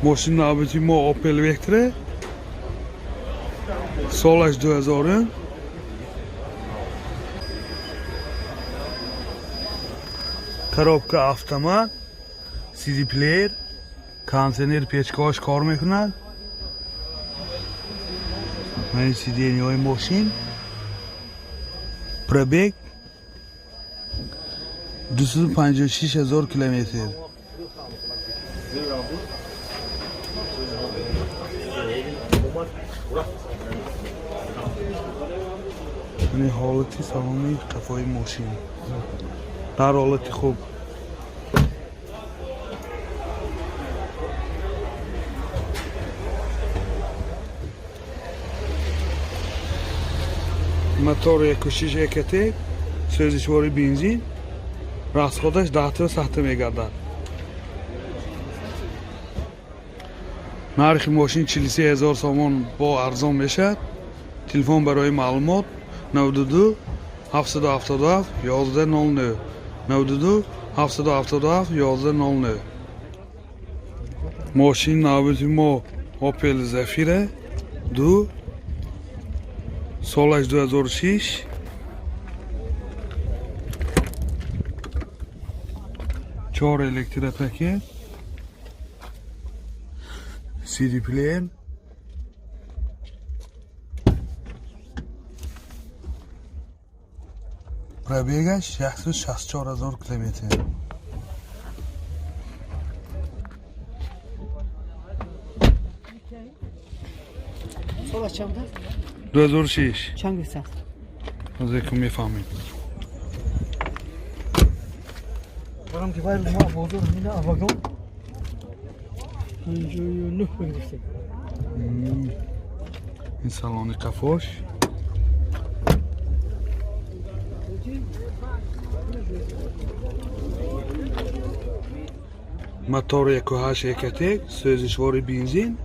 Мошини навбати мо Opel Vectra, солаш 2000. Коробка автомат, CD плеер, кондиционер, печкаҳош кор мекунад. Ман сиденьяҳои мошин. Пробег 256 ҳазор километр. Мани ҳолати салони қафои мошин дар ҳолати хуб. Мотор 1.6 ЭКТ, сӯзишвори бензин, расходаш 10 сахта мегардад. Нархи мошин 43 ҳазор сомон, бо арзон мешавад. Телефон барои маълумот 92 777 11 09, 92 777 11 09. Мошини навбати мо Opel Zafira 2, солаш 2006, чор электропакет, CD player, пробегаш 164 ҳазор километр. Солаш чанд аст? 2006. Чанд гирифтааст? Ҳозир ку мефаҳмем. Барам ки вай ма бозор ҳамина вагон 59 бигирифтем. Ин салони қафош. Мотор 1.8 ЭКТ, сӯзишвори бензин,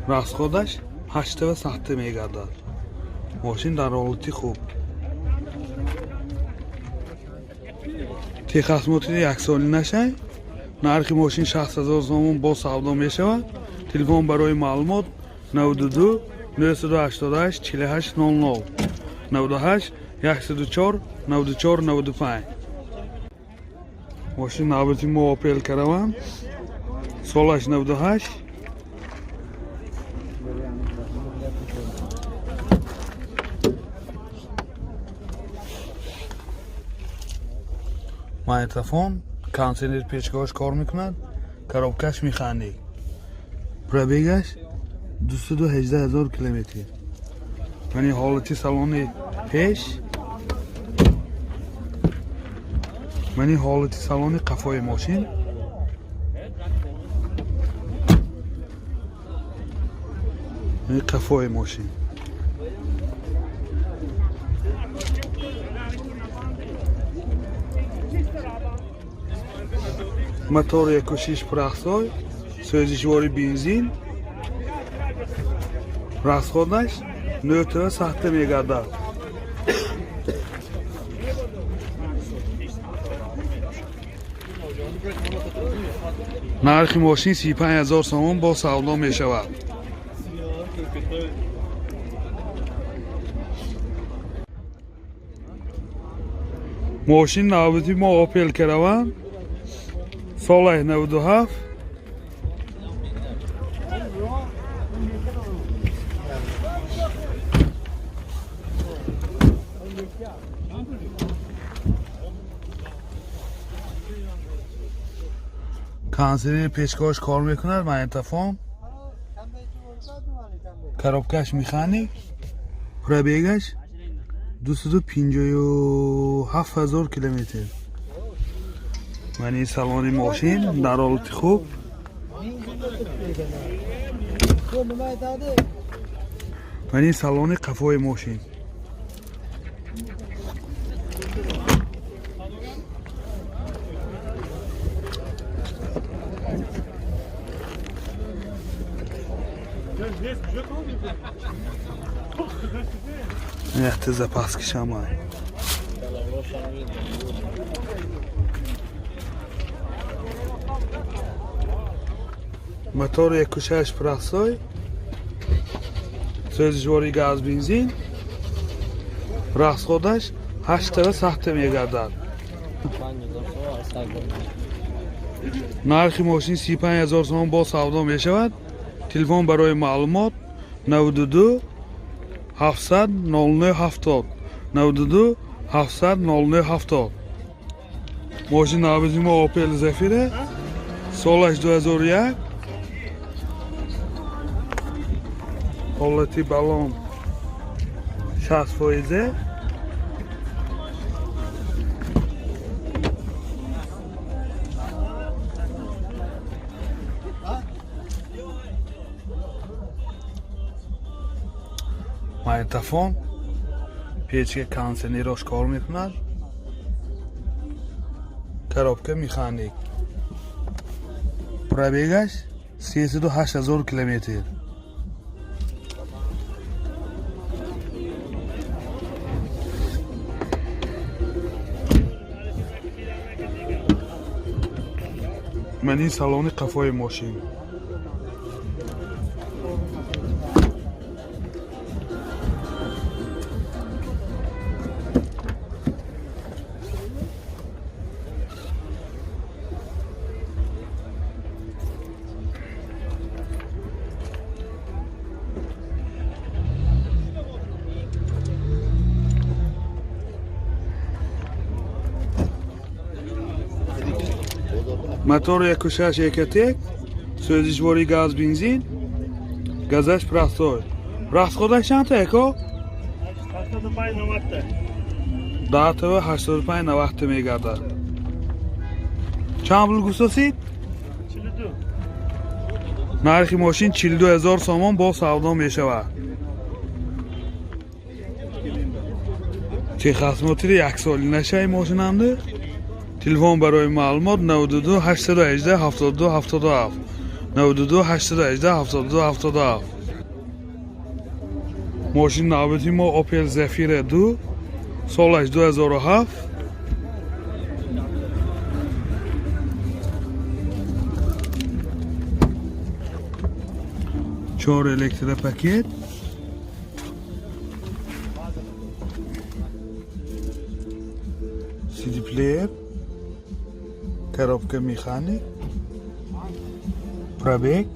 расходаш 8 сахта мегардад. Мошин дар ҳолати хуб. Техосмотри яксоли нашай. Нархи мошин 60 ҳазор сомон, бо савдо мешавад. Телефон барои маълумот 92 988 48 00, 98 104 94 95. Мошин навбати мо Opel Caravan, солаш 98. Магнитофон, кондиционер, печкаҳош кор мекунад, коробкаш механик. Пробегаш 218 ҳазор километр. Мани ҳолати салони пеш, мани ҳолати салони қафои мошин. Мани қафои мошин. Мотор 1.6 прахсой, сӯзишвори бензин, расходаш 9 сахта мегардад. Нархи мошин 35 ҳазор сомон, бо савдо мешавад. Мошин навбати мо Opel Caravan, солаи 97. Кондиционер, печкаҳош кор мекунад, магнитофон, коробкаш механик. Пробегаш 257 ҳазор километр. Мани салони мошин дар ҳолати хуб. Мани салони қафои мошин. Якта запаскишамай. Мотор 1.6 простой. Сӯзишвори газ бензин. Расходаш 8 сахта мегардад. Нархи мошин 35 000 сомон, бо савдо мешавад. Телефон барои маълумот 92 700 09 70, 92 700 09 70. Мошин навбати мо Opel Zafira, солаш 2001, ҳолати балон 60 фоизе. Магнитофон, печка, кондиционерош кор мекунад, коробка механик, пробегаш 308 000 километр. Ман ин салони қафои мошин. Мотор 1.6 Ecotec, сӯзишвори газ бензин, газаш простой. Расходаш чанд та, эко? 85 90. 10 85 90 мегардад. Чанд пул гуфтасид? 42. Нархи мошин 42 000 сомон, бо савдо мешавад. Техосмотри яксолинашаи мошинанды. Телефон барои маълумот 92 818 72 77, 92 818 72 77. Мошин навбати мо Opel Zafira 2, солаш 2007, чор электропакет, CD player, коробка механик, пробег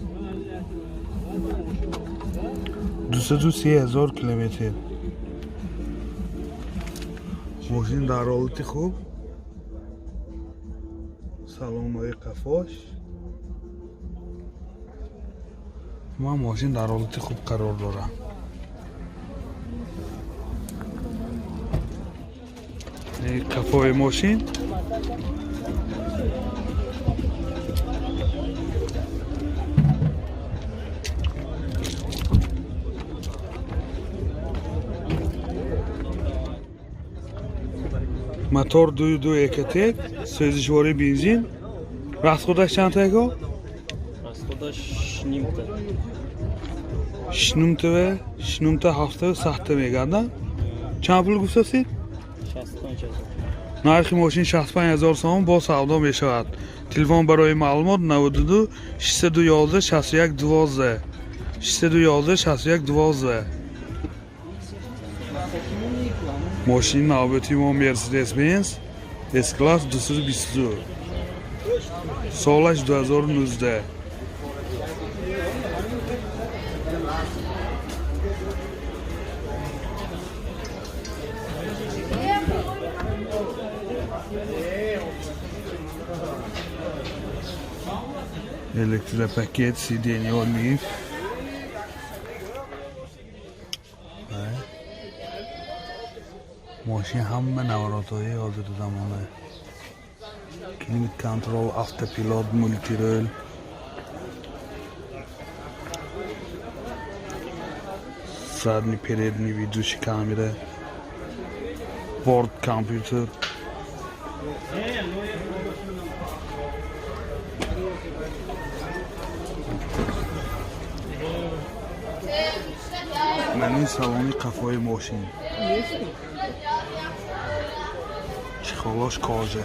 230 000 километр. Мошин дар ҳолати хуб, салонҳои қафош ма, мошин дар ҳолати хуб қарор дорад. Қафои мошин. Мотор 2.2 Ecotec, сӯзишвори бензин. Расходаш чанд таго? Расходаш нимта. Шнумтава, шнумта ҳафта сахта мегардад. Чанд пул гуфтасид? 65 000. Нархи мошин 65 000 сомон, бо савдо мешавад. Телефон барои маълумот 92 611 61 12, 611 61 12. Мошини навбати мо Mercedes Benz S-Class 222, солаш 2019. Электропакет, сиденье, лифт. Мошин ҳама наворотҳои ҳозири замона: климат контрол, автопилот, мультирул, задний, передний ведущий камера, борт компьютер. Ман ин салони қафои мошин, чехолош кожа.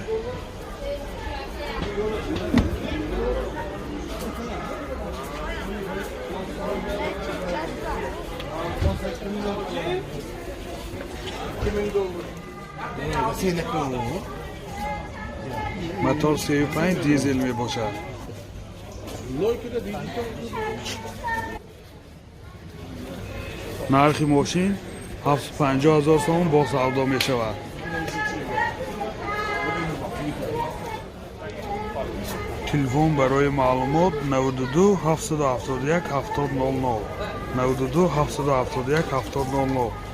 Мотор 35, дизел мебошад. Нархи мошин 750 ҳазор сомон, бо савдо мешавад. Телефон барои маълумот 92 771 70 00, 92 771 70 00.